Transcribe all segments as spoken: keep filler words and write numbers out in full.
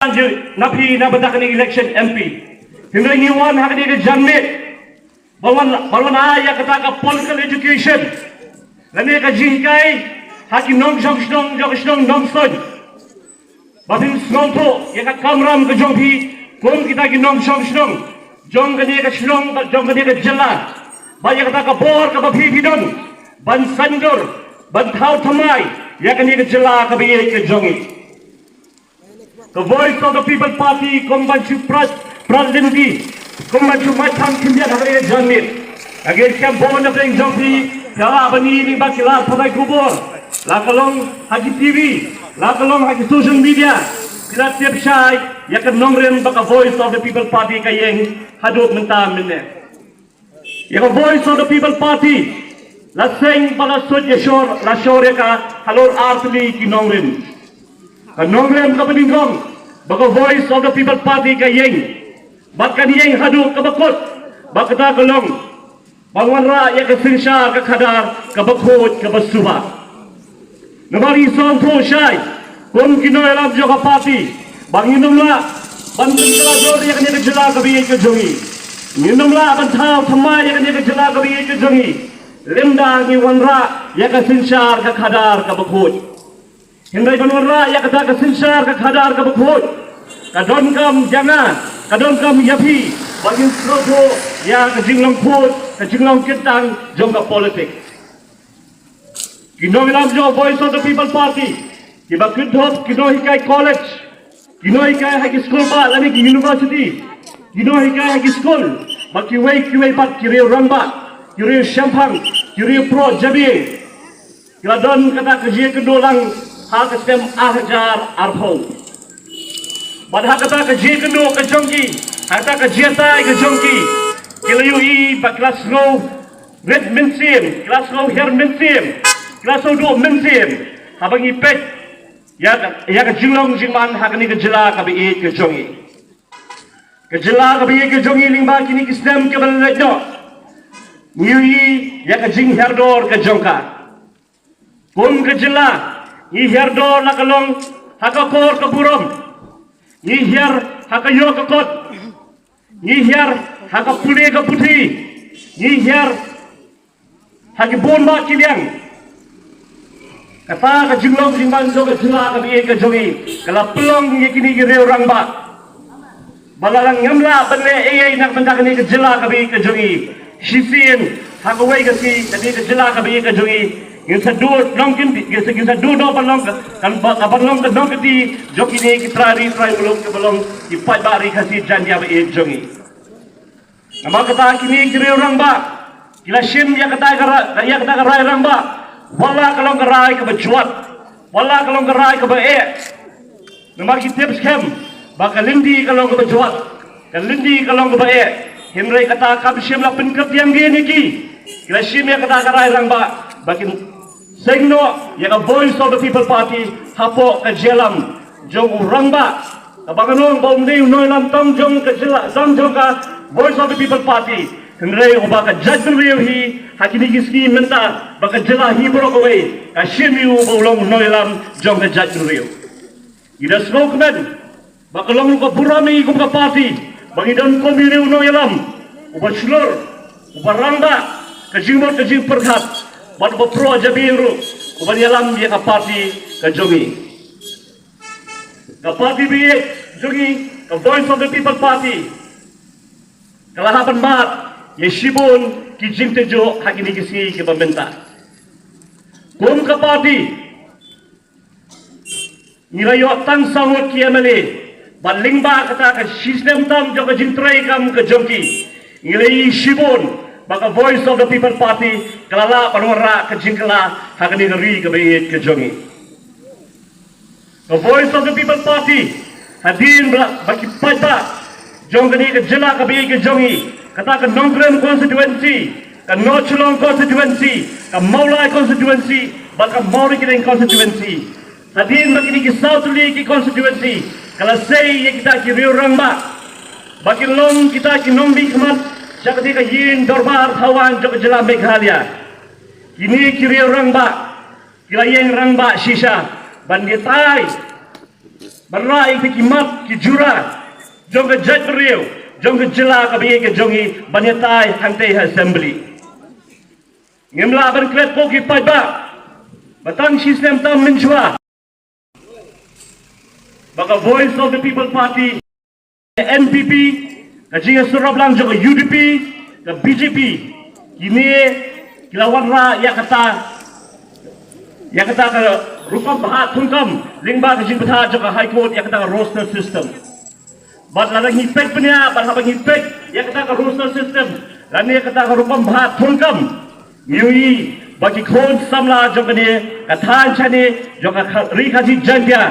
Napi na bynta kane election M P. Hynrei ngi wan ha kane ka janmiet ban wan, ban wan ai ïa kata ka political education lane ka jinghikai ha ki nongshong shnong jong ka shnong Nongstoiñ, ba phin sngewthuh ïa ka kamram ka jong phi kum kita ki nongshong shnong jong kane ka shnong, jong kane ka jylla, ba ïa kata ka bor kaba phi phi don ban saiñdur, ban thaw thymmai ïa kane ka jylla kaba ïeit ka jong ngi. Ka Voice of the People Party, kum ban shu prat, prat lynti, kum ban shu mait kham khyndiat ha kane ka janmiet. Ka ngeit skhem ba na pdeng jong phi, ka la bani ni ba ki la phatai khubor, la ka long ha ki T V, la ka long ha ki social media, ki la tip shai ïa ka nongrim ba ka Voice of the People Party ka ïeng haduh mynta mynne. Ïa ka Voice of the People Party la seng ba la sut ïa shor, la shor ïa ka halor ar tylli ki nongrim. Ka nongrim kaba nyngkong ba ka Voice of the People Party ka ïeng, bad kan ïeng haduh kaba kut, ba kata ka long ban wanrah ïa ka synshar ka khadar kaba khuid kaba suba. Namar ngi sngewthuh shai kum ki nongïalam jong ka party ba ngin ym lah ban pynkylla jur ïa kane ka jylla kaba ïeit ka jong ngi. Ngin ym lah ban thaw thymmai ïa kane ka jylla kaba ïeit ka jong ngi lymda ngi wanrah ïa ka synshar ka khadar kaba khuid. Hynrei ban wanrah ïa kata ka synshar ka khadar kaba khuid, ka donkam ïa nga, ka donkam ïa phi, ba ngin sngewthuh ïa ka jinglong khuid, ka jinglong kyntang jong ka politics. Ki nongïalam jong Voice of the People Party, kiba kynthup ki nonghikai college, ki nonghikai ha ki skul bah lane ki university, ki nonghikai ha ki skul, bad kiwei kiwei pat ki riew rangbah, ki riew shemphang, ki riew proh jabieng, ki la don kata ka jingïakynduh lang ha ka snem ar hajar arphew. Bad ha kata ka jingïakynduh ka jong ki, ha kata ka jingïatai ka jong ki, ki la ïohi bad ki la sngew rit mynsiem, ki la sngew hiar mynsiem, ki la sngew duh mynsiem haba ngi peit ïa ka, ïa ka jinglong jingman ha kane ka jylla kaba ïeit ka jong ngi. Ka jylla kaba ïeit ka jong ngi lyngba kine ki snem kiba la leit noh, ngi ïohi ïa ka jinghiar dor ka jong ka. Kum ka jylla, ngi hiar dor la ka long ha ka kor ka burom, ngi hiar ha ka ïoh ka kot, ngi hiar ha ka pule ka puthi, ngi hiar ha ki bun bah ki liang. Kata ka jinglong jingman jong ka jylla kaba ïeit ka jong ngi ka la pynlong ïa kine ki riew rangbah ba lada ngim lah ban leh ei ei na ka bynta kane ka jylla kaba ïeit ka jong ngi, shisien ha kawei ka sngi kane ka jylla kaba ïeit ka jong ngi ngin sa duh nongkynti, ngin sa, ngin sa duh noh ban long ka, kan ba, ka ban long ka nongkynti jong kine ki trai ri trai muluk kiba long ki paidbah ri Khasi Jaiñtia ba ïeit jong ngi. Namar kata kine ki riew rangbah ki la shim ïa kata ka ra-, ïa kata ka rai rangbah, wat la ka long ka rai kaba jwat, wat la ka long ka rai kaba eh. Namar ki tip skhem ba ka lynti ka long kaba jwat, ka lynti ka long kaba eh. Hynrei kata kam shym la pynkyrtiang ïa ki. Ki la shim ïa kata ka rai rangbah ba kin seng noh ïa ka Voice of the People Party hapoh ka jingïalam jong u rangbah. Kaba nga ong ba um dei u nongïalam tang jong ka jylla, tang jong ka Voice of the People Party, hynrei uba ka jaitbynriew hi ha kine ki sngi mynta, ba ka jylla hi baroh kawei ka shim ïa u ba u long u nongïalam jong ka jaitbynriew. Ngi da sngewkmen ba ka long ka burom ïa ngi kum ka party ba ngi don kum ïa u nongïalam uba shlur, uba rangbah ka jingmut ka jingpyrkhat, bad uba proh jabieng ruh, uba ïalam ïa ka party ka jong ngi. Ka party ba ïeit jong ngi, ka Voice of the People Party, ka la hap ban mad ïa shibun ki jingtynjuh ha kine ki sngi kiba mynta. Kum ka party, ngi la ïoh tang saw ngut ki M L A, bad lyngba kata ka shisnem tam jong ka jingtrei kam ka jong ki, ngi la ïohi shibun ba ka Voice of the People Party ka la lah ban wanrah ka jingkylla ha kane ka ri kaba ïeit ka jong ngi. Ka Voice of the People Party, hadien ba, ba ki paidbah jong kane ka jylla kaba ïeit ka jong ngi, kata ka Nongkrem constituency, ka North Shillong constituency, ka Mawlai constituency, bad ka Mawryngkneng constituency, hadien ba kine ki saw tylli ki constituency ka la sei ïa kita ki riew rangbah ba kin long kita ki nongdie khmat sha kata ka ïing dorbar thawaiñ jong ka jylla Meghalaya. Kine ki riew rangbah ki la ïeng rangbah shisha ban ïatai Ban rah ïa ki mat ki jura jong ka jaitbynriew, jong ka jylla kaba ïeit ka jong ngi ban ïatai hangtei ha assembly. Ngim lah ban klet ko ki paidbah ba tang shi snem tam mynshuwa ba ka Voice of the People Party, N P P, ka jingïasyllok lang jong ka U D P, ka B J P, kine ki la wanrah ïa kata, ïa kata ka rukom bha thungkam lyngba ka jingbthah jong ka High Court, ïa kata ka roster system. Bad lada ngi peit bniah, bad haba ngi peit ïa kata ka roster system lane ïa kata ka rukom bha thungkam, ngi ïohi ba ki khun samla jong kane ka thaiñ shane jong ka Ri Khasi Jaiñtia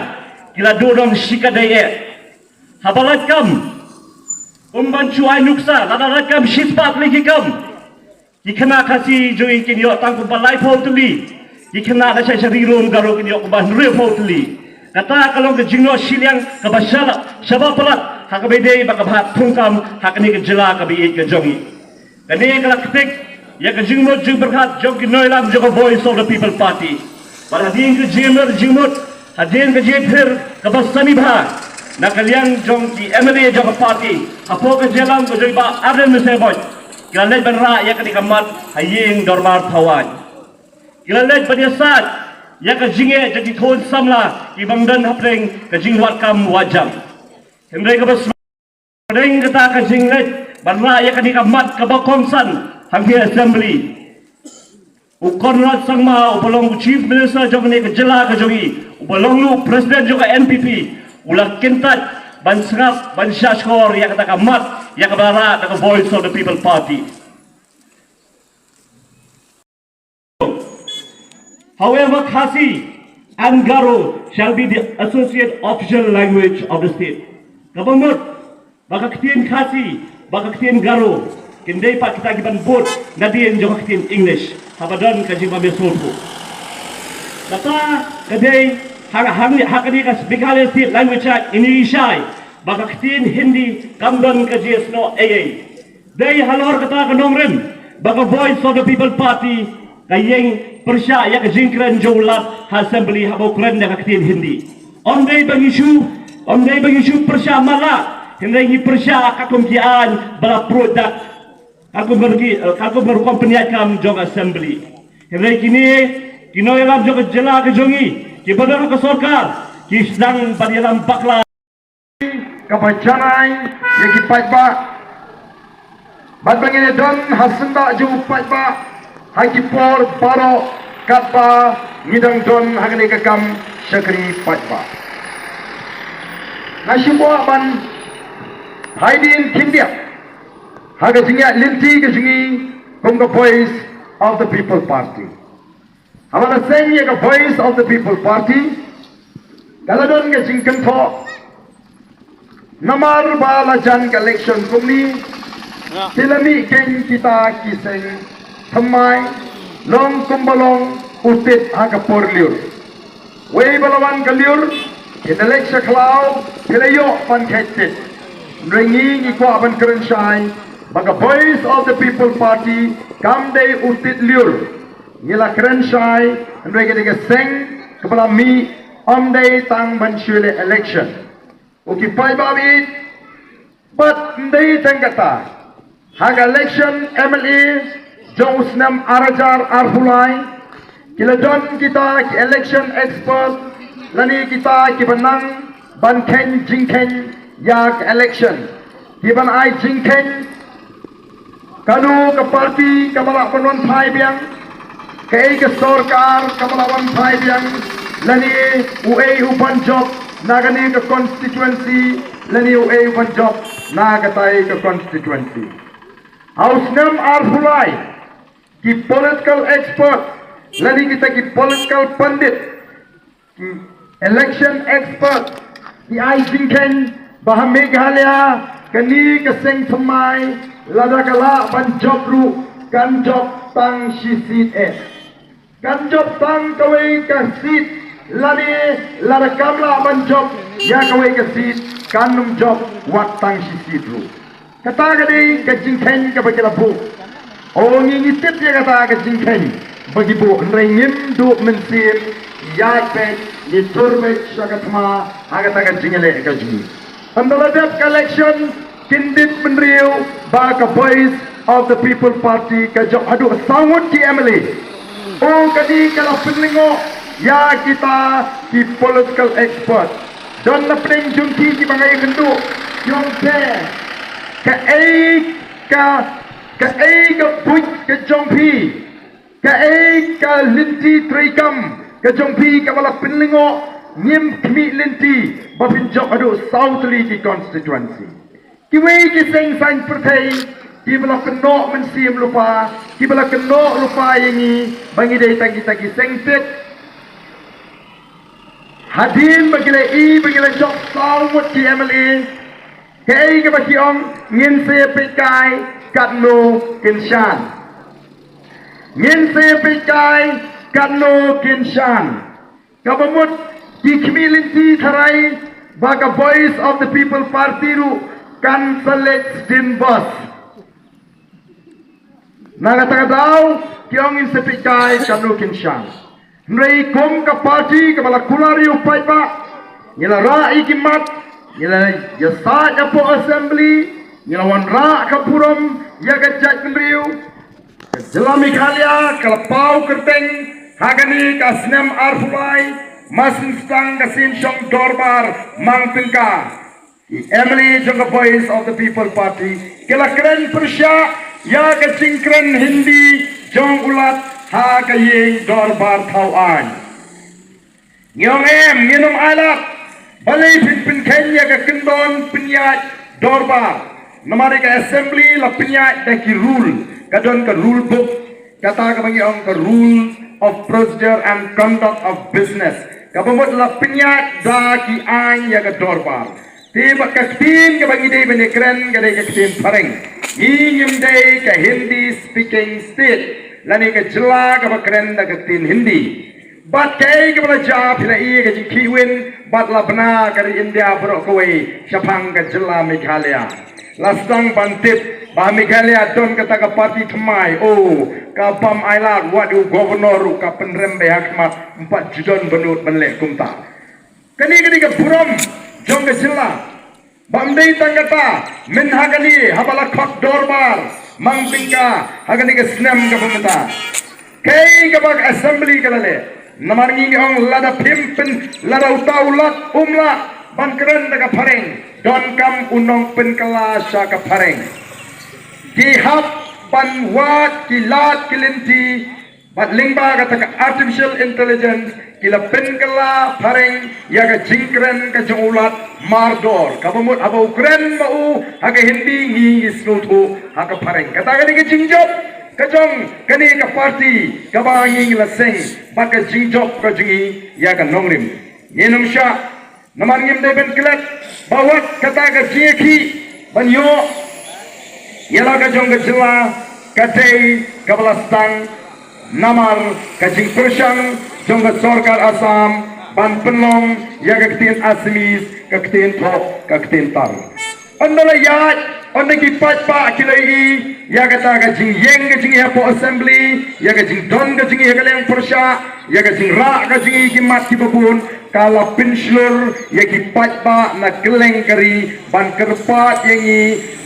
ki la duh noh shikatdei eh. Haba lait kam, ym ban shu ai nuksa, lada lait kam shispah tylli ki kam, ki khynnah Khasi jong ngi kin ïoh tang kumba laiphew tylli, ki khynnah na sha Ri Lum Garo kin ïoh kumba hynriewphew tylli. Kata ka long ka jingnoh shiliang kaba sha la, shaba palat ha kaba ïadei bad ka bha thungkam ha kane ka jylla kaba ïeit ka jong ngi. Kane ka la ktik ïa ka jingmut jingpyrkhat jong ki nongïalam jong ka Voice of the People Party. Bad hadien ka jingmut jingmut, hadien ka jingpyrkhat kaba sani bha na ka liang jong ki M L A jong ka party, hapoh ka jingïalam ka jong i Bah Ardent Missing Booi, ki la leit ban rah ïa kane ka mat ha ïing dorbar thawaiñ. Ki la leit ban ïasaid ïa ka jingeh jong ki khun samla kiba don hapdeng ka jingwad kam wad jam. Hynrei kaba sdang kata ka jingleit ban rah ïa kane ka mat kaba kongsan hangtei ha assembly, u Conrad Sangma uba long u Chief Minister jong kane ka jylla ka jong ngi, uba long ruh u President jong ka N P P, u la kyntait ban sngap ban shahshkor ïa kata ka mat ïa kaba la rah da ka Voice of the People Party. However, Khasi and Garo shall be the associate official language of the state. Kaba mut ba ka ktien Khasi bad ka ktien Garo kin dei pat kita kiban bud nadien jong ka ktien English haba don ka jingbym ïasngewthuh. Kata ka dei ha, ha, ha kane ka Meghalaya State Language Act, ngi ïohi shai ba ka ktien Hindi kam don ka jingïasnoh ei ei. Dei halor kata ka nongrim ba ka Voice of the People Party ka ïeng pyrshah ïa ka jingkren jong u Lat ha assembly haba u kren da ka ktien Hindi. Ym dei ba ngi shu, ym dei ba ngi shu pyrshah matlah, hynrei ngi pyrshah katkum ki aiñ ba la pruid dak, katkum ka rukom, katkum ka rukom pynïaid kam jong assembly. Hynrei kine ki nongïalam jong ka jylla ka jong ngi, kiba don ha ka sorkar, ki sdang ban ïalam bakla. Kaba janai ïa ki paidbah bad ba ngin ïa don ha syndah jong u paidbah ha ki por baroh katba ngi dang don ha kane ka kam shakri paidbah. Nga shu kwah ban hai dien khyndiat ha ka jingïaid lynti ka jong ngi kum ka Voice of the People Party. Haba la seng ïa ka Voice of the People Party, ka la don ka jingkynthoh. Namar ba la jan ka election kumne, te la mih kein kita ki seng thymmai, long kumba long u tit ha ka por lyiur. Wei ba la wan ka lyiur, phin da leit sha khlaw, phin da ïoh ban kheit tit. Hynrei ngi ngi kwah ban kren shai ba ka Voice of the People Party kam dei u tit lyiur. Ngi la kren shai, hynrei ka dei ka seng kaba la mih, ym dei tang ban shu leh election. U ki paidbah baieit, bad ym dei tang kata, ha ka election M L A jong u snem ar hajar arphew lai, ki la don kita ki election expert lane kita kiba nang ban kheiñ jingkheiñ ïa ka election, kiban ai jingkheiñ kano ka party kaba lah ban wan phai biang, kaei ka sorkar kaba lah wan phai biang, lane uei u ban jop na kane ka constituency, lane uei u ban jop na katai ka constituency. Ha u snem arphew lai, ki political expert lane kita ki political pundit, ki election expert, ki ai jingkheiñ ba ha Meghalaya kane ka seng thymmai, lada ka lah ban jop ruh, kan jop tang shi seat eh. Kan jop tang kawei ka seat, lane lada kam lah ban jop ïa kawei ka seat, kan ym jop wat tang shi seat ruh. Kata ka dei ka jingkheiñ kaba ki la buh. O, ngi ngi tip ïa kata ka jingkheiñ ba ki buh, hynrei ngim duh mynsiem ïaid peit Ngi tur beit sha ka thma ha kata ka jingïaleh ka jong ngi. Ynda la dep ka election, kyndit bynriew ba ka Voice of the People Party ka jop haduh saw ngut ki M L A. O kane ka la pynlyngngoh ïa kita ki political expert. Don na pdeng jong ki kiba nga ïakynduh, ki ong te, kaei ka, kaei ka buit ka jong phi, kaei ka lynti treikam ka jong phi kaba la pynlyngngoh, ngim khmih lynti ba phin jop haduh saw tylli ki constituency. Kiwei ki seng saiñ pyrthei kiba la kynnoh mynsiem lypa, kiba la kynnoh lypa ïa ngi ba ngi dei tang kita ki seng pit. Hadien ba ki la i ba ngi la jop saw ngut ki M L A, kaei kaba ki ong? Ngin sa ïa peit kai katno kin shan. Ngin sa ïa peit kai katno kin shan. Kaba mut ki khmih lynti tharai ba ka Voice of the People Party ruh kan sa leit sdien bos. Na kata ka daw ki ong ngin sa peit kai katno kin shan. Hynrei kum ka party kaba la kular ïa u paidbah, ngi la rah ïa ki mat, ngi la ïasaid hapoh assembly, ngi la wanrah ka burom ïa ka jaitbynriew. Ka jylla Meghalaya ka la paw kyrteng ha kane ka snem arphew lai, mar syn sdang ka sien shong dorbar mang tyngka. Ki M L A jong ka Voice of the People Party ki la kren pyrshah ïa ka jingkren Hindi jong u Lat ha ka ïing dorbar thaw aiñ. Ngi ong em, ngin ym ailad. Balei phin pynkheiñ ïa ka kyndon pynïaid dorbar? Namar ïa ka assembly la pynïaid da ki rule, ka don ka rule book, kata kaba ngi ong ka rule of procedure and conduct of business. Kaba mut la pynïaid da ki aiñ ïa ka dorbar. Te bad ka ktien kaba ngi dei ban ïakren ka dei ka ktien phareng. Ngi ngim dei ka Hindi speaking state lane ka jylla kaba kren da ka ktien Hindi. Bad kaei kaba la jia, phi la i ka jingkhih win bad la bna ka ri India baroh kawei shaphang ka jylla Meghalaya. La sdang ban tip ba Meghalaya don kata ka party thymmai, o, ka bam ailad, wat u governor ruh ka pynrem beit ha khmat, ym pat ju don ba nud ban leh kumta. Kane ka dei ka burom jong ka jylla. Bym dei tang kata, mynta ha kane haba la khot dorbar mang tyngka ha kane ka snem kaba mynta, kaei kaba ka assembly ka la leh? Namar ngi ngi ong lada phim pyn, lada uta u Lat um lah ban kren da ka phareng, donkam u nongpynkylla sha ka phareng. Ki hap ban wad ki lad ki lynti, bad lyngba kata ka artificial intelligence ki la pynkylla phareng ïa ka jingkren ka jong u Lat mardor. Kaba mut haba u kren ma u ha ka Hindi, ngi ngi sngewthuh ha ka phareng. Kata ka dei ka jingjop ka jong kane ka party kaba ngi ngi la seng, bad ka jingjop ka jong ngi ïa ka nongrim. Ngin ym shah. Namar ngim dei ban klet ba wat kata ka jingïakhih ban ïoh ïa la ka jong ka jylla ka dei kaba la sdang namar ka jingpyrshang jong ka sorkar Assam ban pynlong ïa ka ktien Assamese, ka ktien thoh, ka ktien tar. Ynda la ïaid, ynda ki paidbah ki la ïohi ïa kata ka jingïeng ka jingïakhih hapoh assembly, ïa ka jingdon ka jingïakhih ha ka liang pyrshah, ïa ka jingrah ka jingïakhih ki mat kiba bun, ka la pynshlur ïa ki paidbah na kylleng ka ri ban kyrpad ïa ngi,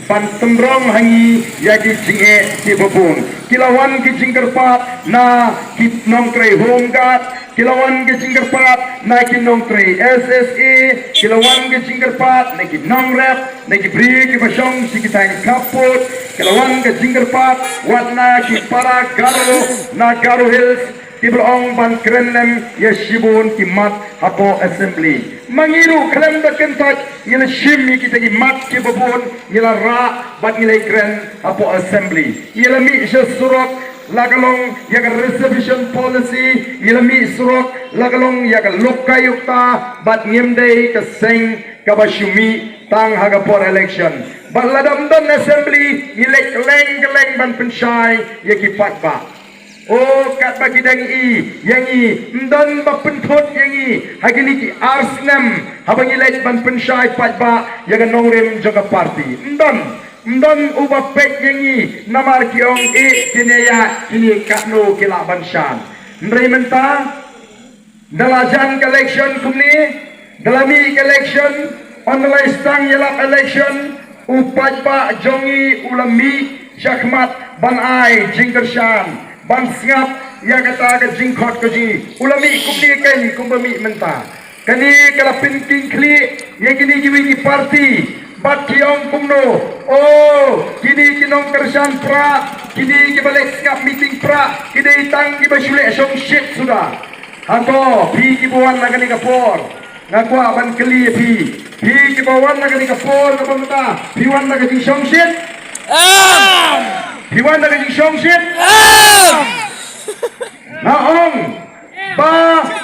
ban tynrong ha ngi ïa ki jingeh kiba bun. Ki la wan ki jingkyrpad na ki nongtrei home guard, ki la wan ki jingkyrpad na ki nongtrei S S A, ki la wan ki jingkyrpad na ki nongrep, na ki briew kiba shong sha ki thaiñ khappud, ki la wan ki jingkyrpad wat na ki para Garo na Garo Hills, kiba la ong ban kren lem ïa shibun ki mat hapoh assembly. Ma ngi ruh khlem da kyntait ngi la shim ïa kita ki mat kiba bun, ngi la rah bad ngi la kren hapoh assembly. Ngi la mih sha surok la ka long ïa ka reservation policy, ngi la mih surok la ka long ïa ka lokayukta, bad ngim dei ka seng kaba shu mih tang ha ka por election. Bad lada ym don assembly ngi leit kylleng kylleng ban pynshai ïa ki paidbah. O, katba ki dang i ïa ngi, ym don ba pynthut ïa ngi ha kine ki ar snem haba ngi leit ban pynshai paidbah ïa ka nongrim jong ka party. Ym don, ym don uba peit ïa ngi namar ki ong, eh, kine ïa, kine katno ki lah ban shan. Hynrei mynta Da la jan ka election kumne, da la mih ka election, ynda la sdang ïalap election, u paidbah jong ngi u la mih shakhmat ban ai jingkyrshan, ban sngap ïa kata ka jingkhot ka jong ngi. U la mih kumne kein kumba mih mynta. Kane ka la pynkhih khlieh ïa kine kiwei ki party. Bad ki ong kumno, oh, kine ki nongkyrshan Prah, kine kiba leh sngap meeting Prah, ki dei tang kiba shu leh shongshit suda. Hato phi kiba wan na kane ka por, nga kwah ban kylli ïa phi. Phi kiba wan na kane ka por kaba mynta, phi wan na ka jingshongshit? Em! Phi wan na ka jingshongshit? Em! Nga ong ba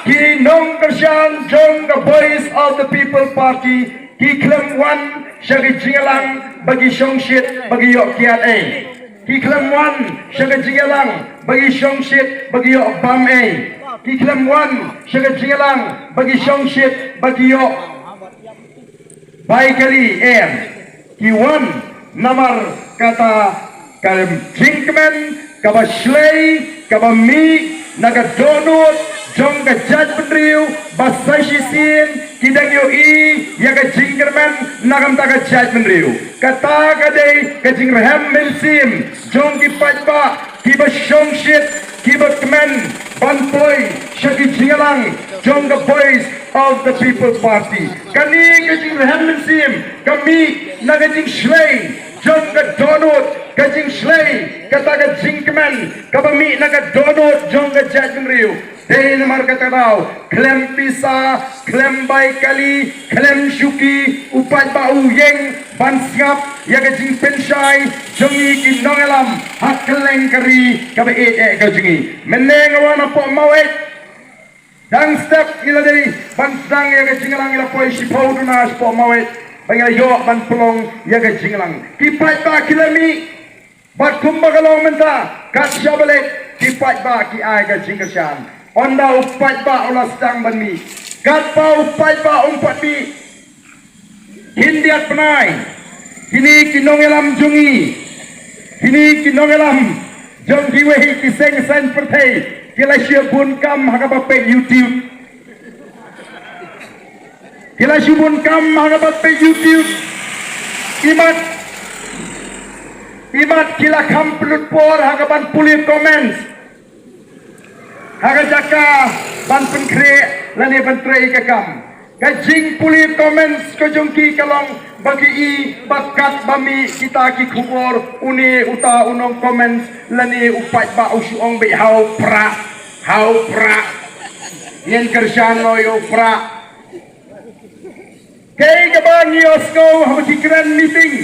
ki nongkyrshan jong ka Voice of the People Party ki khlem wan sha ka jingïalang ba ki shongshit ba ki ïoh kiad ei. Ki khlem wan sha ka jingïalang ba ki shongshit ba ki ïoh bam ei. Ki khlem wan sha ka jingïalang ba ki shongshit ba ki ïoh bai kali, em. Ki wan namar kata ka jingkmen kaba shlei kaba mih na ka dohnud jong ka jaitbynriew ba sa shisien ki dang ïohi ïa ka jingkyrmen na ka bynta ka jaitbynriew. Kata ka dei ka jingrhem mynsiem jong ki paidbah kiba shongshit, kiba kmen ban poi sha ki jingïalang jong ka Voice of the People Party. Kane ka jingrhem mynsiem ka mih na ka jingshlei jong ka dohnud, ka jingshlei kata ka jingkmen kaba mih na ka dohnud jong ka jaitbynriew. Dei namar kata ka daw, khlem pisa, khlem bai kali, khlem shuki, u paidbah u ïeng ban sngap ïa ka jingpynshai jong ngi ki nongïalam ha kylleng ka ri kaba ïeit eh ka jong ngi. Mynne nga wan hapoh Maweit, dang step ngi la dei ban sdang ïa ka jingïalang, ngi la poi shiphew duna shapoh Maweit ba ngi la ïoh ban pynlong ïa ka jingïalang. Ki paidbah ki la mih. Bad kumba ka long mynta, kat shaba leit ki paidbah ki ai ka jingkyrshan. Ynda u paidbah u la sdang ban mih, katba u paidbah um pat mih, khyndiat bnai, kine ki nongïalam jong ngi, kine ki nongïalam jong kiwei ki seng saiñ pyrthei ki la shu bun kam ha kaba peit YouTube. Ki la shu bun kam ha kaba peit YouTube. Imat, imat ki la kham pynlut por ha kaban pule comments, ha ka jaka ban pynkhreh lane ban trei ka kam. Ka jingpule comments ka jong ki ka long ba ki i ba katba mih kita ki khubor, une uta u nong comments lane u paidbah u shu ong beit, ha u Prah, ha u Prah, ngin kyrshan noh ïa u Prah. Kaei kaba ngi ïohsngew haba ki kren meeting?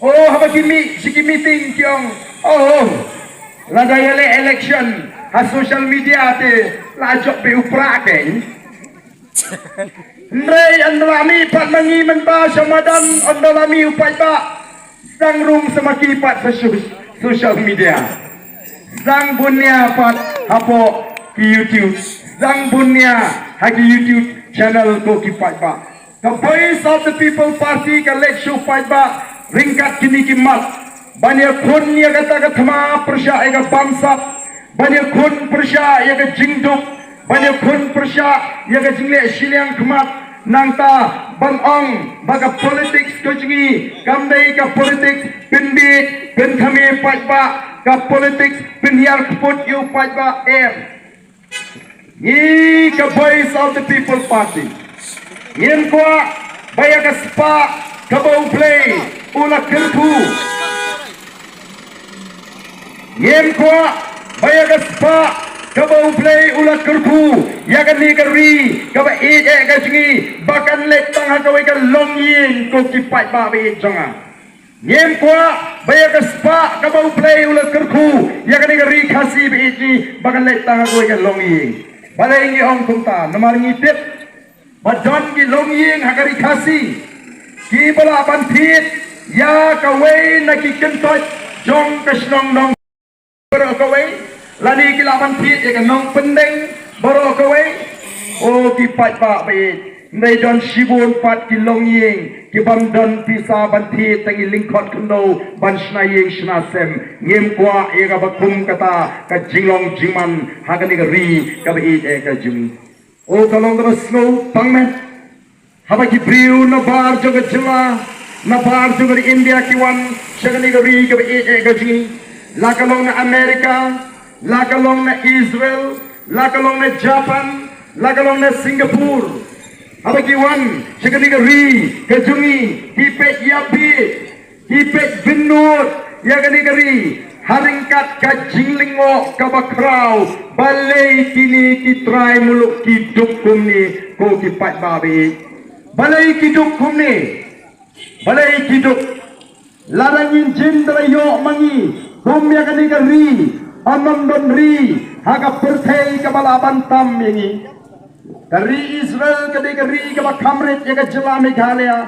Oh, haba ki mih sha ki meeting ki ong, oh, lada ïaleh election ha social media te la jop beit u Prah kein. Hynrei ynda la mih pat ma ngi mynta sha madan, ynda la mih u paidbah, sdang rung sa ma ki pat sha shu-, social media. Sdang bun nia pat hapoh ki YouTube, sdang bun nia ha ki YouTube channel ko ki paidbah. Ka Voice of the People Party ka leit sha u paidbah ryngkat kine ki mat, ban ïakhun ïa kata ka thma pyrshah ïa ka bamsap, ban ïakhun pyrshah ïa ka jingduk, ban ïakhun pyrshah ïa ka jingleh shiliang khmat. Nangta ban ong ba ka politics ka jong ngi kam dei ka politics pynbiej pynthame paidbah, ka politics pynhiar kput ïa u paidbah, em. Ngi ka Voice of the People Party ngim kwah ba ïa ka spah kaba U Blei u la kyrkhu. Ngim kwah ba ïa ka spah kaba U Blei u la kyrkhu ïa kane ka ri kaba ïeit eh ka jong ngi ba kan leit tang ha kawei ka longïing, ko ki paidbah ba ïeit jong nga. Ngim kwah ba ïa ka spah kaba U Blei u la kyrkhu ïa kane ka ri Khasi ba ïeit ngi ba kan leit tang ha kawei ka longïing. Balei ngi ong kumta? Namar ngi tip ba don ki longïing ha ka ri Khasi kiba lah ban thied ïa kawei na ki kyntoit jong ka shnong Nong baroh kawei, lane ki lah ban thied ïa ka Nongpyndeng baroh kawei. O ki paidbah ba ïeit, Hynrei don shibun pat ki longïing ki bym don pisa ban thied tang ïa lyngkhot khyndew ban shna ïing shna sem. Ngim kwah ïa kaba kum kata ka jinglong jingman ha kane ka ri kaba ïeit eh ka jong ngi. O ka long kaba sngewbha met. Haba ki briew na bar jong ka jylla, na bar jong ka ri India ki wan sha kane ka ri kaba ïeit eh ka jong ngi. La ka long na America, la ka long na Israel, la ka long na Japan, la ka long na Singapore. Haba ki wan sha kane ka ri ka jong ngi, ki peit ïa phi, ki peit bynnud ïa kane ka ri ha ryngkat ka jinglyngngoh kaba khraw. Balei kine ki trai muluk ki duk kumne, ko ki paidbah ba ïeit? Balei ki duk kumne? Balei ki duk? Lada ngin jin da la ïoh ma ngi kum ïa kane ka ri, ym don ri ha ka pyrthei kaba lah ban tam ïa ngi. Ka ri Israel ka dei ka ri kaba kham rit ïa ka jylla Meghalaya.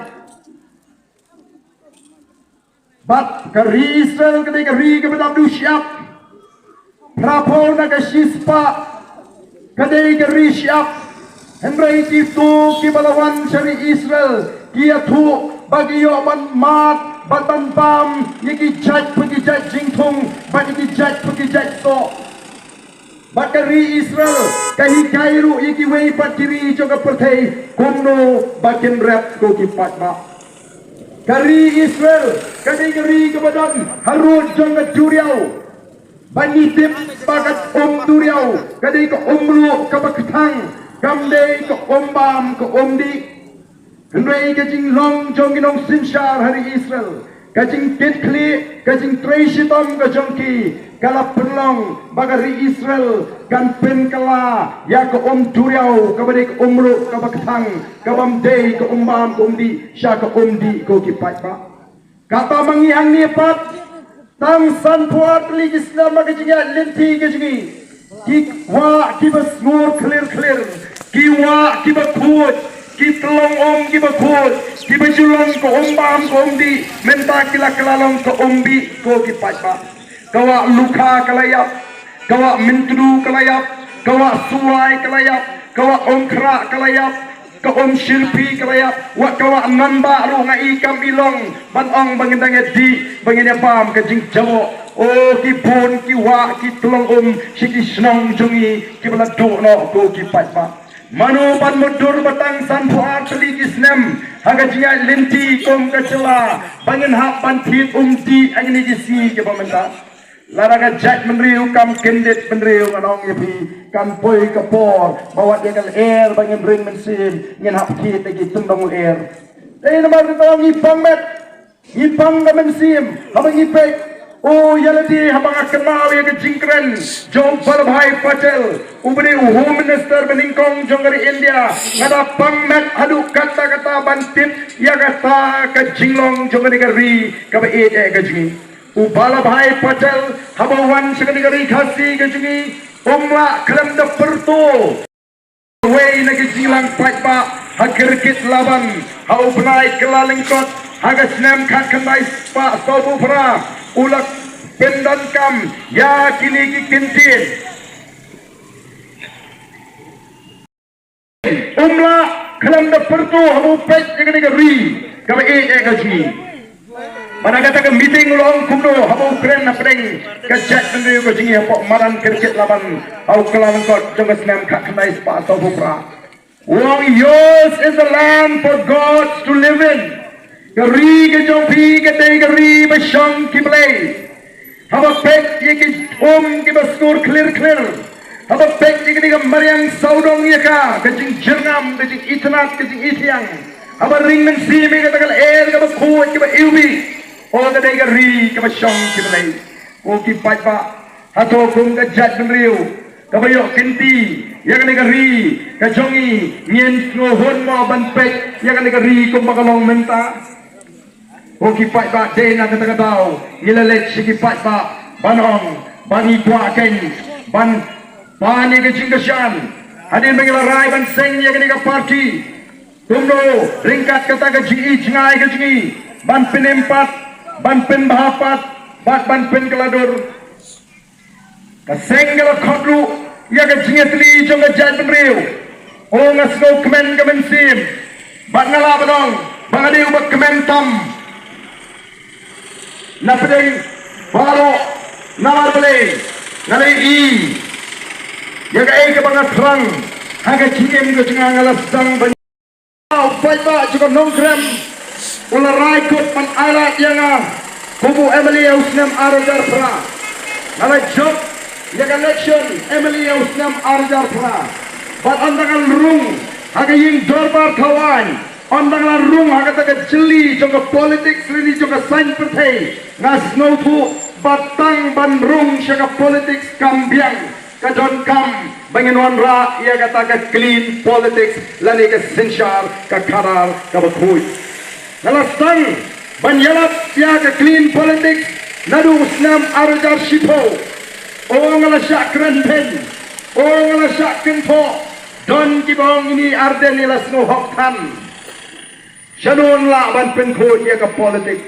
Bad ka ri Israel ka dei ka ri kaba dap duh shyiap. Phraphew na ka shispah ka dei ka ri shyiap. Hynrei kito kiba la wan sha ri Israel ki ïathuh ba ki ïoh ban mad bad ban bam ïa ki jait pa ki jait jingthung bad ïa ki jait pa ki jait soh. Bad ka ri Israel ka hikai ruh ïa kiwei pat ki ri jong ka pyrthei kumno ba kin rep, ko ki paidbah. Ka ri Israel ka dei ka ri kaba don harud jong ka duriaw. Ba ngi tip ba ka um duriaw ka dei ka um mluh kaba kthang, kam dei ka um bam ka um dih. Hynrei ka jinglong jong ki nongsynshar ha ri Israel, ka jingkitkhlieh, ka jingtrei shitom ka jong ki, ka la pynlong ba ka ri Israel kan pynkylla ïa ka um duriaw kaba dei ka um mluh kaba kthang, ka bym dei ka um bam ka um dih, sha ka um dih, ko ki paidbah. Kata ma ngi hangne pat, tang sanphew ar tylli ki snem ha ka jingïaid lynti ka jong ngi, ki wah kiba sngur khlir khlir, ki wah kiba khuid, ki tyllong um kiba khuid, kiba ju long ka um bam ka um dih, mynta ki la kylla long ka um bih, ko ki paidbah. Ka wah Lukha ka la ïap, ka wah Myntdu ka la ïap, ka wah Suai ka la ïap, ka wah Umkhrah ka la ïap, ka um Shirphi ka la ïap, wat ka wah Nanbah ruh nga i kam i long ban ong ba ngin dang ïa dih, ba ngin ïa bam ka jingjaboh. O, ki bun ki wah ki tyllong um sha ki shnong jong ngi kiba la duh noh, ko ki paidbah. Mano ban mutdur ba tang sanphew ar tylli ki snem ha ka jingïaid lynti kum ka jylla ba ngin hap ban thied um dih ha kine ki sngi kiba mynta? Lada ka jaitbynriew kam kyndit bynriew, ngan ong ïa phi, kan poi ka por ba wat ïa ka lyer ba ngin ring mynsiem ngin hap thied da ki tyndong lyer. Dei namar kata ngi pang met, ngi pang ka mynsiem haba ngi peit. O ïa lade, haba nga kynmaw ïa ka jingkren jong Vallabhbhai Patel, uba dei u Home Minister ba nyngkong jong ka ri India, nga da pang met haduh katta katta ban tip ïa kata ka jinglong jong kane ka ri kaba ïeit eh ka jong ngi. U Vallabhbhai Patel haba u wan sha kane ka ri Khasi ka jong ngi, um lah khlem da pyrto. Wei na ki jingïalang paidbah ha Khirkit Laban ha u bnai Kyllalyngkot ha ka snem khatkhyndai spah sawphew phra, u la pyndonkam ïa kine ki kyntien. Um lah khlem da pyrto haba u peit ïa kane ka ri kaba ïeit eh ka jong ngi. Bad ha kata ka meeting u la ong kumno haba u kren hapdeng ka jaitbynriew ka jong ngi hapoh madan Khirkit Laban ha u Kyllalyngkot jong ka snem khatkhyndai spah sawphew phra? U ong, "Yours is the land for gods to live in." Ka ri ka jong phi ka dei ka ri ba shong ki blei. Haba peit ïa ki um kiba sngur khlir khlir, haba peit ïa kane ka mariang sawdong ïa ka, ka jingjyrngam, ka jingitynnad, ka jingithiang, haba ring mynsiem ïa kata ka lyer kaba khuid kaba iwbih, o, ka dei ka ri kaba shong ki blei. Ko ki paidbah, hato kum ka jaitbynriew kaba ïoh kynti ïa kane ka ri ka jong ngi, ngin sngewhun mo ban peit ïa kane ka ri kumba ka long mynta? Ko ki paidbah, dei na kata ka daw ngi la leit sha ki paidbah ban ong ba ngi kwah kein ban pan ïa ka jingkyrshan hadien ba ngi la rai ban seng ïa kane ka party. Kumno ryngkat kata ka jingïeit jngai ka jong ngi ban pynim pat, ban pynbha pat bad ban pynkylla dur? Ka seng ka la khot ruh ïa ka jingïatylli jong ka jaitbynriew. O nga sngewkmen ka mynsiem, bad nga lah ban ong ba nga dei uba kmen tam na pdeng baroh, namar balei? Nga la ïohi ïa kaei kaba nga thrang ha ka jingim ka jong nga. Nga la sdang ban, u paidbah jong ka Nongkrem u la rai kut ban ailad ïa nga kum u M L A u snem ar hajar phra. Nga la jop ïa ka election M L A u snem ar hajar phra. Bad ynda nga la rung ha ka ïing dorbar thawaiñ, ynda nga la rung ha kata ka jylli jong ka politics lane jong ka saiñ pyrthei, nga sngewthuh ba tang ban rung sha ka politics kam biang, ka donkam ba ngin wanrah ïa kata ka clean politics lane ka synshar ka khadar kaba khuid. Nga la sdang ban ïalap ïa ka clean politics naduh u snem ar hajar shiphew. O nga la shah kren beiñ, o nga la shah kynthoh. Don kiba ong, ine Ardent i la sngewhok than, shano yn lah ban pynkhuid ïa ka politics?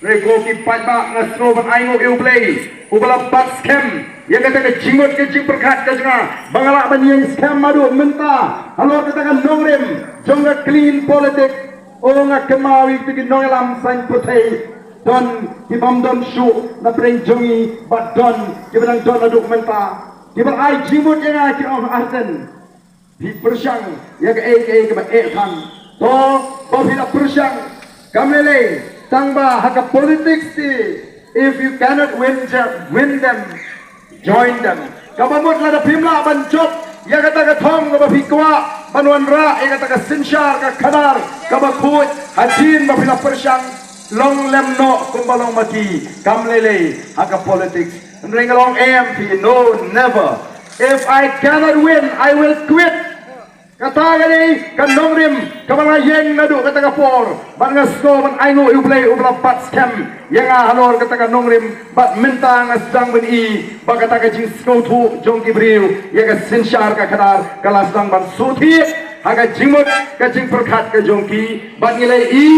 Hynrei ko ki paidbah, nga sngew ban ainguh ïa U Blei uba la bat skhem ïa kata ka jingmut ka jingpyrkhat ka jong nga ba nga lah ban ïeng skhem haduh mynta halor kata ka nongrim jong ka clean politics. O nga kynmaw ïa kita ki nongïalam saiñ pyrthei, don ki bym don shuh na pdeng jong ngi bad don kiba dang don haduh mynta, kiba ai jingmut ïa nga, ki ong, Ardent, phi pyrshang ïa kaei kaei kaba eh than. To, ba phi la pyrshang, kam lei lei, tang ba ha ka politics te, if you cannot win them, win them, join them. Kaba mut lada phim lah ban jop ïa kata ka thong kaba phi kwah ban wanrah ïa kata ka synshar ka khadar kaba khuid, hadien ba phi la pyrshang, long lem noh kumba long ma ki, kam lei lei ha ka politics. Hynrei nga la ong, em phi, no, never. If I cannot win, I will quit. Kata ka dei ka nongrim kaba nga ïeng naduh kata ka por. Bad nga sngew ban ainguh ïa U Blei uba la bat skhem ïa nga halor kata ka nongrim. Bad mynta nga sdang ban i ba kata ka jingsngewthuh jong ki briew ïa ka synshar ka khadar ka la sdang ban shu thied ha ka jingmut ka jingpyrkhat ka jong ki. Bad ngi la i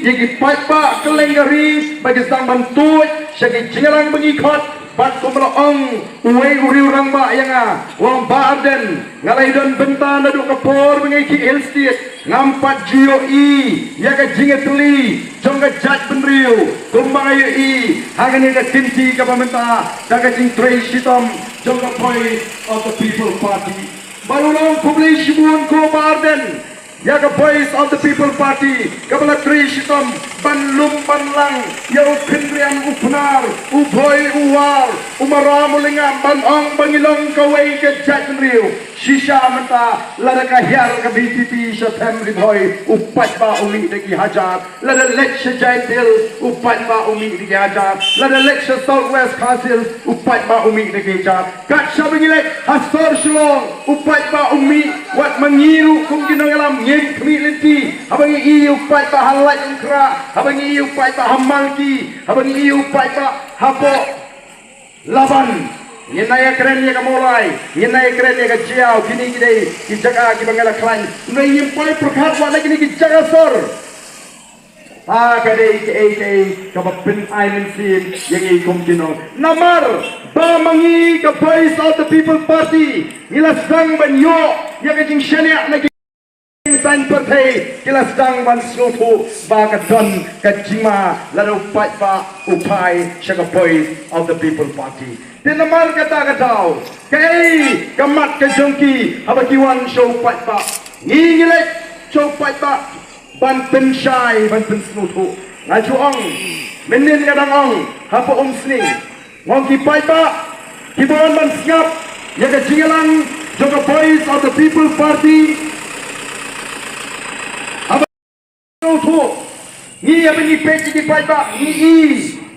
ïa ki paidbah kylleng ka ri ba ki sdang ban tuid sha ki jingïalang ba ngi khot. Bad kumba la ong uwei u riew rangbah ïa nga, u ong, Bah Ardent, nga la ïadon bynta naduh ka por ba ngi ki Hill State, ngam pat ju ïohi ïa ka jingïatylli jong ka jaitbynriew kumba nga ïohi ha kane ka kynti kaba mynta da ka jingtrei shitom jong ka Voice of the People Party. Bad u la ong, khublei shibun ko Bah Ardent ïa ka Voice of the People Party kaba la trei shitom ban lum ban lang ïa u Khynriam u Pnar, u Bhoi u War, u Maram u Lyngngam, ban ong ba ngi long kawei ka jaitbynriew. Shisha mynta lada ka hiar ka B J P sha them Ri Bhoi, u paidbah u mih da ki hajar. Lada leit sha Jaiñtia Hills u paidbah u mih da ki hajar. Lada leit sha South West Khasi Hills u paidbah u mih da ki hajar. Kat shaba ngi leit ha sor Shillong u paidbah u mih. Wat ma ngi ruh kum ki nongïalam ngim khmih lynti haba ngi i u paidbah ha Laitumkhrah, haba ngi i u paidbah ha Malki, haba ngi i u paidbah hapoh Laban. Ngin nang ïakren ïa ka Mawlai, ngin nang ïakren ïa ka Jaïaw, kine ki dei ki jaka kiba ngi la khlaiñ. Hynrei ngim poi pyrkhat wat na kine ki jaka sor. Ha ka dei kaei kaei kaba pynai mynsiem ïa ngi kum ki nong. Namar ba ma ngi ka Voice of the People Party ngi la sdang ban ïoh ïa ka jingshaniah na ki saiñ pyrthei, ki la sdang ban sngewthuh ba ka don ka jingma lada u paidbah u phai sha ka Voice of the People Party. Te namar kata ka daw kaei ka mat ka jong ki haba ki wan sha u paidbah? Ngi ngi leit sha u paidbah ban pynshai, ban pynsngewthuh. Nga ju ong, mynnin nga dang ong hapoh Umsning, nga ong ki paidbah kiba wan ban sngap ïa ka jingïalang jong ka Voice of the People Party. Haba sngewthuh, ngi haba ngi peit ïa ki paidbah ngi i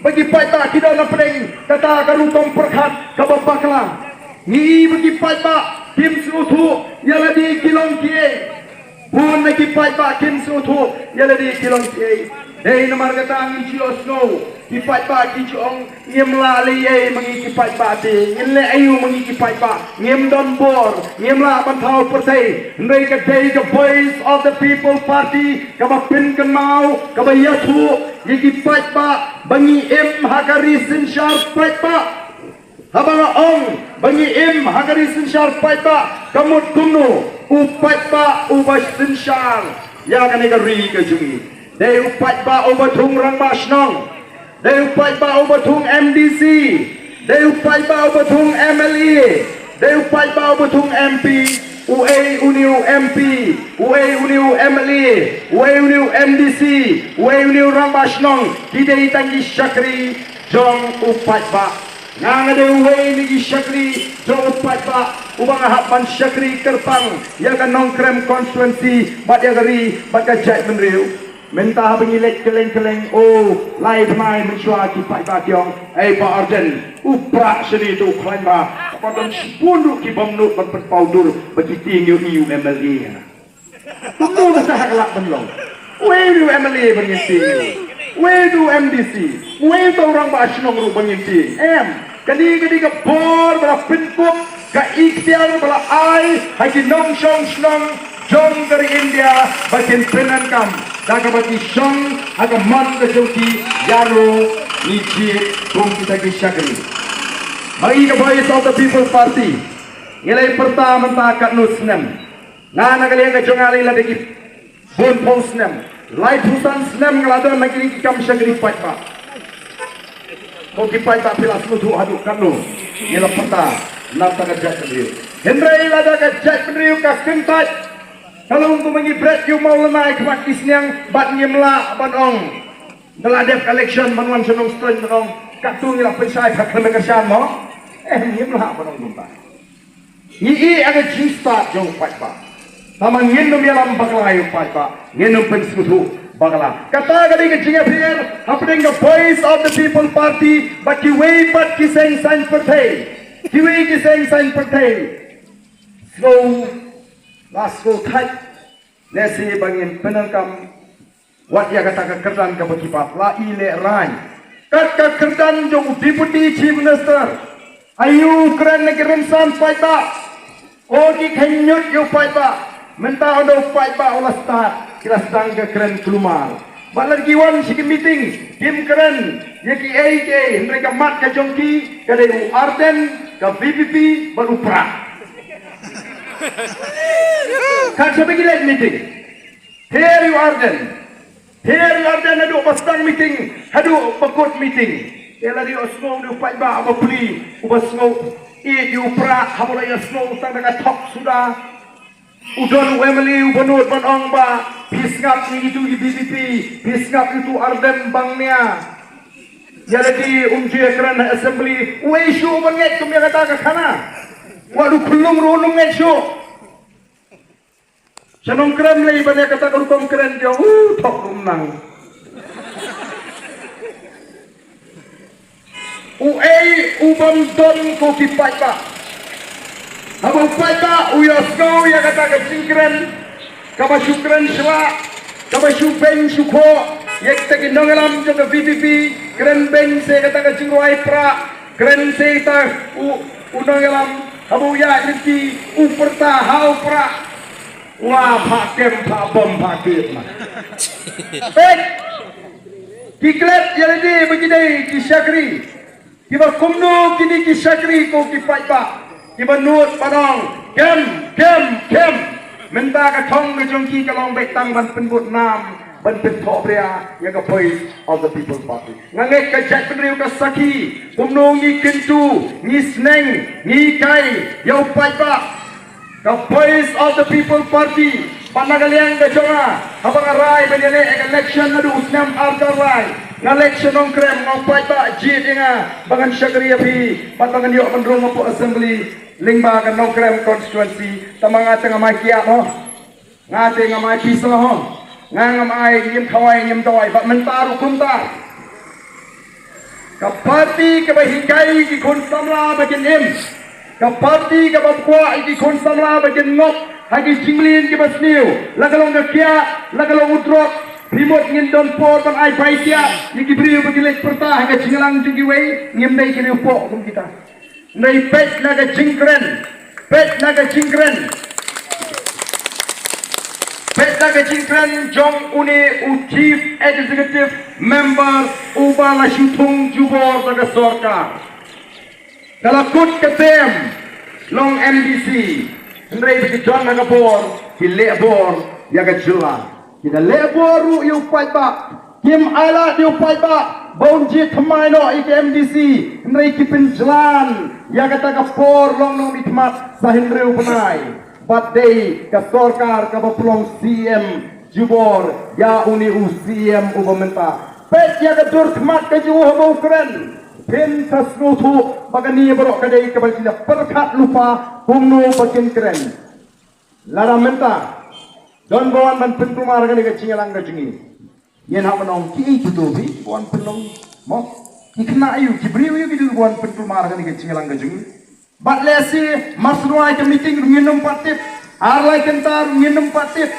ba ki paidbah ki don na pdeng kata ka rukom pyrkhat kaba bakla. Ngi i ba ki paidbah kim sngewthuh ïa lade ki long kiei. Bun na ki paidbah kim sngewthuh ïa lade ki long kiei. Dei namar kata ngin ju ïohsngew ki paidbah ki ju ong, ngim lah leh ei ma ngi ki paidbah te, ngin leh aïu ma ngi ki paidbah, ngim don bor, ngim lah ban thaw pyrthei. Hynrei ka dei ka Voice of the People Party kaba pynkynmaw, kaba ïathuh ïa ki paidbah ba ngi im ha ka ri synshar paidbah. Haba nga ong ba ngi im ha ka ri synshar paidbah, ka mut kumno? U paidbah uba synshar ïa kane ka ri ka jong ngi. Dei u paidbah uba thung rangbah shnong. Dei u paidbah uba thung M D C. Dei u paidbah uba thung M L A. Dei u paidbah uba thung M P. Uei une u M P, uei une u M L A, uei une u M D C, uei une u rangbah shnong, ki dei tang ki shakri jong u paidbah. Nga, nga dei uwei na ki shakri jong u paidbah uba nga hap ban shakri kyrpang ïa ka Nongkrem constituency bad ïa ka ri bad ka jaitbynriew. Mynta haba ngi leit kylleng kylleng, oh, lai bnai mynshuwa ki paidbah ki ong, "Ei Bah Ardent, u prah shane to u khlaiñ bha, haba don shibun ruh ki bym nud ban pynpaw dur ba ki tieng ïa u M L A." Kumno ba sa ha ka lad ban long? Uei u M L A ban ngin tieng ïa u? Uei u M D C? Uei u rangbah shnong ruh ban ngin tieng? Em, kane ka dei ka bor ba la pynkup, ka ikhtiar ba la ai ha ki nongshong shnong jong ka ri India ba kin pyndonkam da kaba ki shong ha ka mon ka jong ki. Ïa no ngi jied kum kita ki shakri? Ma ngi ka Voice of the People Party ngi la ïa pyrta mynta katno snem. Nga na ka liang ka jong nga la ïa lade ki bun phew snem, laiphew san snem nga la don ha kine ki kam shakri paidbah. Ko ki paidbah, phi la sngewthuh haduh katno ngi la pyrta na ka bynta ka jaitbynriew. Hynrei lada ka jaitbynriew ka kyntait, ka long kumba ngi bret ïa u mawlynnai ha khmat ki sniang bad ngim lah ban ong, da la dep election ban wan sha Nongstoiñ ban ong, katto ngi la pynshai ha khlem kyrshan mo. Eh, ngim lah ban ong kumta. Ngi ïeh ïa ka jingstad jong u paidbah. Tangba ngin ym ïalam bakla ïa u paidbah, ngin ym pynsngewthuh bakla. Kata ka dei ka jingïapher hapdeng ka Voice of the People Party bad kiwei pat ki seng saiñ pyrthei. Kiwei ki seng saiñ pyrthei. Sngew, la sngew thait lehse ba ngin pyndonkam wat ïa kata ka kyrdan kaba ki paw la ïalehrain. Kat ka kyrdan jong u Deputy Chief Minister, aïu kren na ki rynsan paidbah? O ki kheiññiut ïa u paidbah. Mynta ynda u paidbah u la stad, ki la sdang ka kren kulmar. Bad lada ki wan sha ki meeting, kim kren ïa kiei kiei, hynrei ka mat ka jong ki ka dei u Ardent, ka V P P bad u prah. Kat shaba ki leit meeting, pher ïa u Ardent. Pher ïa u Ardent naduh ba sdang meeting haduh ba kut meeting. Te lada ïohsngew ïa u paidbah ba pli, uba sngew ïeit ïa u prah, haba la ïohsngew tang da ka thok suda. U don u M L A uba nud ban ong ba phi sngap ïa kitu ki V P P, phi sngap ïa utu u Ardent bang nia. Ïa lade um ju ïakren ha assembly, uei shuh ban ngeit kum ïa kata ka khana? Wat u khyllung ruh un ym ngeit shuh. Sha Nongkrem lei ban ïa kata ka rukom kren jong u thok ruh um nang. Uei u bym don ko ki paidbah? Haba u paidbah u ïohsngew ïa kata ka jingkren, kaba shu kren shlak, kaba shu beiñ shu khoh ïa kita ki nongïalam jong ka V P P, kren beiñ sa ïa kata ka jingrwai prah, kren sa ïa kita u, u nongïalam, haba u ïaid lynti u pyrta ha u prah. Wa, phah kem, phah bom, phah kit ma. Peit. Ki klet ïa lade ba ki dei ki shakri. Kiba kumno kine ki shakri ko ki paidbah? Kiba nud ban ong kem, kem, kem. Mynta ka thong ka jong ki ka long beit tang ban pynbud nam, ban pynthohbria ïa ka Voice of the People Party. Nga ngeit ka jaitbynriew ka sakhi kumno ngi kyntu, ngi sneng, ngi kai ïa u paidbah. Ka Voice of the People Party, pat na ka liang ka jong nga, haba nga rai ban ïaleh ïa ka election naduh u snem arhajar lai, nga leit sha Nongkrem, nga ong paidbah jied ïa nga ba ngan shakri ïa phi bad ba ngan ïoh ban rung hapoh assembly lyngba ka Nongkrem constituency. Tangba nga te ngam ai kiad ho. Nga te ngam ai pisa ho. Nga ngam ai, ngim khawai, ngim dawai, bad mynta ruh kumta. Ka party kaba hikai ïa ki khun samla ba kin im. Ka party kaba kwah ïa ki khun samla ba kin ngop ha ki jingmlien kiba sniew. La ka long ka kiad, la ka long u drok. Phi mut ngin don por ban ai bai kiad ïa ki briew ba ki leit pyrta ha ka jingïalang jong kiwei? Ngim dei ki riewpoh kum kita. Hynrei peit na ka jingkren, peit na ka jingkren, peit na ka jingkren jong une u Chief Executive Member uba la shu thung jubor da ka sorkar. Ka la kut ka term long M D C. Hynrei ba ki don ha ka bor, ki leh bor ïa ka jylla. Ki da leh bor ruh ïa u paidbah. Kim ailad ïa u paidbah ba un jied thymmai noh ïa ka M D C. Hynrei ki pynjlan ïa kata ka por long nongmihkhmat sa hynriew bnai. Bad dei ka sorkar kaba pynlong C M jubor ïa une u C M uba mynta. Peit ïa ka dur khmat ka jong u haba u kren. Phin sa sngewthuh ba kane baroh ka dei kaba ki la pyrkhat lypa kumno ba kin kren. Lada mynta don ba wan ban pynkulmar kane ka jingïalang ka jong ngi. Ngin hap ban ong kiei kito phi ba wan pynlong mo? Ki khynnah aïu, ki briew aïu ki dei ba wan pynkulmar kane ka jingïalang ka jong ngi? Bad lehse mar shuwa ka meeting ruh ngin ym pat tip. Ar lai kynta ruh ngin ym pat tip.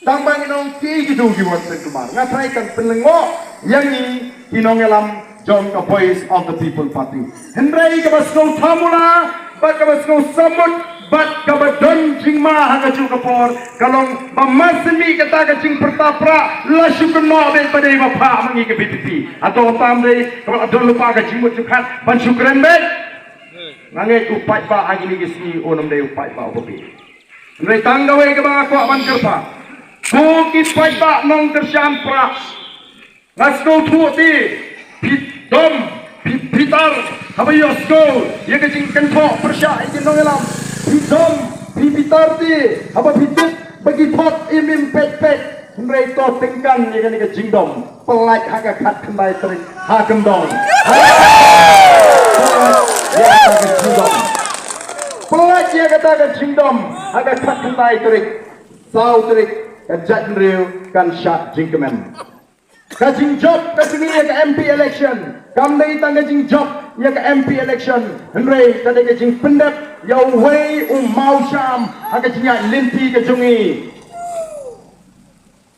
Tang ba ngin ong kiei kito ki wan pynkulmar. Nga tharai kan pynlyngngoh ïa ngi ki nongïalam jong ka Voice of the People Party. Hynrei kaba sngewthuh mula bad kaba sngewsamut bad kaba don jingma ha kajuh ka por ka long ba mar shen mih kata ka jingpyrta pra la shu kynnoh beit ba dei ba phah ma ngi ka V P P. Hato tam dei kaba la don lypa ka jingmut jingpyrkhat ban shu kren beit? Nga ngeit u paidbah ha kine ki sngi un ym dei u paidbah uba bieit. Hynrei tang kawei kaba nga kwah ban kyrpad. Ko ki paidbah nongkyrshan pra. Nga sngewthuh te phi dom, phi, phi bitar haba ïohsngew ïa ka jingkynthoh pyrshah ïa ki nongïalam. Phi dom, phi bitar te haba phi tip ba ki thot im im peit peit. Hynrei to tyngkan ïa kane ka jingdom. Pynlait ha ka khatkhyndai tarik ha kyndong. Pynlait ïa kata ka jingdom. Pynlait ïa kata ka jingdom ha ka khatkhyndai tarik. Saw tarik ka jaitbynriew kan shah jingkmen. Ka jingjop ka jong ngi ïa ka M P election kam dei tang ka jingjop ïa ka M P election, hynrei ka dei ka jingpyndep ïa uwei u mawjam ha ka jingïaid lynti ka jong ngi.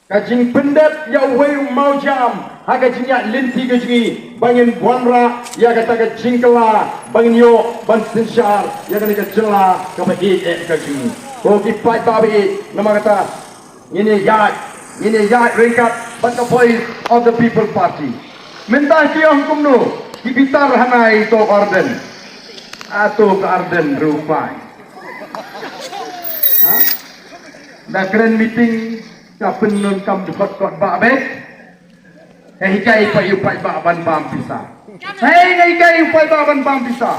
Ka jingpyndep ïa uwei u mawjam ha ka jingïaid lynti ka jong ngi ba ngin wanrah ïa kata ka jingkylla ba ngin ïoh ban synshar ïa kane ka jylla kaba ïeit eh ka jong ngi. Ko ki paidbah ba ïeit, namar kata ngin ïaid, ngin ïaid ryngkat bad ka Voice of the People Party. Mynta ki ong kumno, ki bitar hana ïa to Ardent. Ato ka Ardent ruh pai. Ha? Da kren meeting ka pynlong kam dkhot kot ba bek. Ka hikai pat ïa u paidbah ban bam pisa. Hei, nga hikai ïa u paidbah ban bam pisa.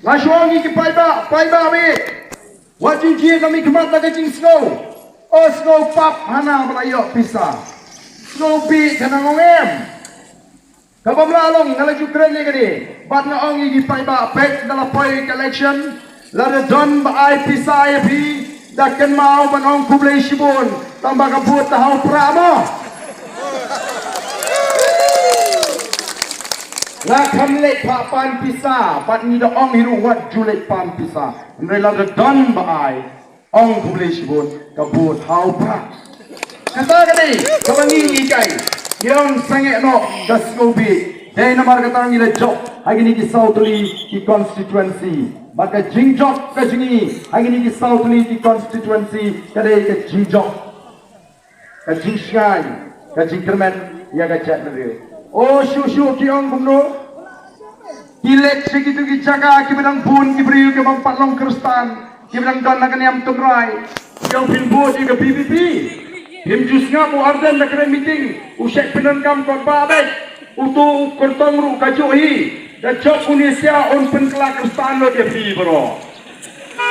La shuwa ngi ki paidbah, paidbah bek. Wat ju jied na mihkhmat da ka jingsngew. O sngew pap hana ba la ïoh pisa. Sngew bih hana ngong em. Kaba mla long nga la ju kren ïa kane. Bad nga ong ïa ki paidbah peit da la poi ka election. Lada don ba ai pisa ïa phi da kynmaw ban ong khublei shibun. Tang ba ka vote ta ha u prah mo. Nga kham leit phah pan pisa bad ngi da ong hi ruh wat ju leit pan pisa. Hynrei lada don ba ai, ong khublei shibun, ka vote ha u prah. Kata ka dei kaba ngi ngi hikai. Ngi ong sangeh noh ka sngewbha. Dei namar kata ngi la jop ha kine ki saw tylli ki constituency. Bad ka jingjop ka jong ngi ha kine ki saw tylli ki constituency ka dei ka jingjop, ka jingshngaiñ, ka jingkyrmen ïa ka jaitbynriew. O shuh shuh ki ong kumno? Ki leit sha kito ki jaka kiba dang bun ki briew kiba ym pat long Khristan, kiba dang don ha ka niam tynrai. Ki ong phin vote ïa ka V P P. Phim ju sngap u Ardent da kren meeting, u shait pyndonkam kot ba bek. Uto u kyrtong ruh kajuh hi. Da jop une sha un pynkylla Khristan lut ïa phi baroh.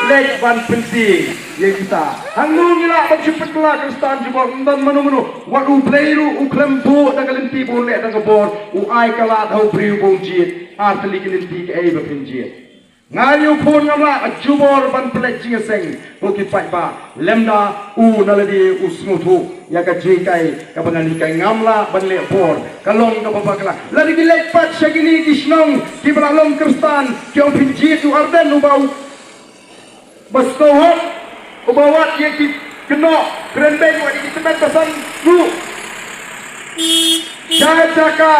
Leit ban pyntieng ïa kita. Hangno ngi lah ban shu pynkylla Khristan jubor, ym don mano mano. Wat U Blei ruh u khlem buh da ka lynti ba un leh da ka bor, u ai kylla da u briew ba un jied. Ar tylli ki lynti, kaei ba phin jied? Nga ïa u khun ngam lah jubor ban pynleit jingïaseng. Ko ki paidbah, lymda u na lade u sngewthuh ïa ka jinghikai kaba ngan hikai, ngam lah ban leh bor. Ka long kaba bakla. Lada ki leit pat sha kine ki shnong kiba la long Khristan, ki ong phin jied u Ardent uba u ba sngewhok, uba wad ïa ki kynnoh, kren beiñ wad ïa ki tymmen basan ruh. Sha jaka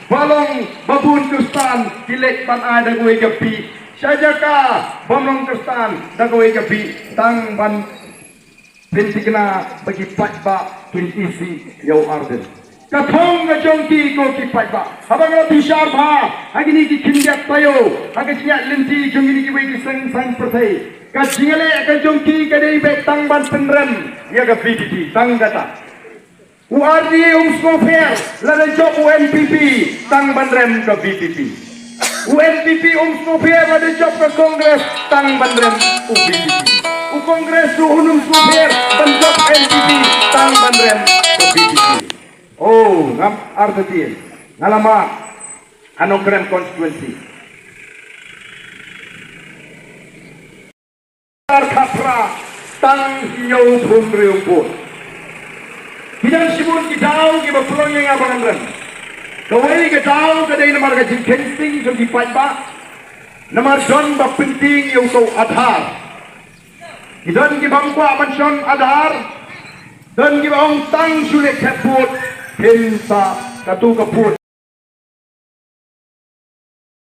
ba long ba bun Khristan ki leit ban ai da kawei ka bih. Sha jaka bym long Khristan da kawei ka bih, tang ban pynthikna ba ki paidbah kin isih ïa u Ardent. Ka thong ka jong ki ko ki paidbah. Haba nga la bishar bha ha kine ki khyndiat taïew ha ka jingïaid lynti jong kine kiwei ki seng saiñ pyrthei, ka jingïaleh ka jong ki ka dei beit tang ban pynrem ïa ka V P P tang kata. U R D A um sngewpher lada jop u N P P tang ban rem ka V P P. U N P P um sngewpher lada jop ka Congress tang ban rem u V P P. U Congress ruh un um sngewpher ban jop N P P tang ban rem ka V P P. Oh, ngam artatien. Nga la mad ha Nongkrem constituency. Ar khatphra tang hynñiew phew hynriew vote. Ki don shibun ki daw kiba pynlong ïa nga ba ngan rem. Kawei ka daw ka dei namar ka jingkheiñ sting jong ki paidbah. Namar don ba pyntieng ïa uto u Aadhaar. Ki don kiba ym kwah ban shon Aadhaar. Don kiba ong tang shu leh thep vote, phin sa katu ka vote.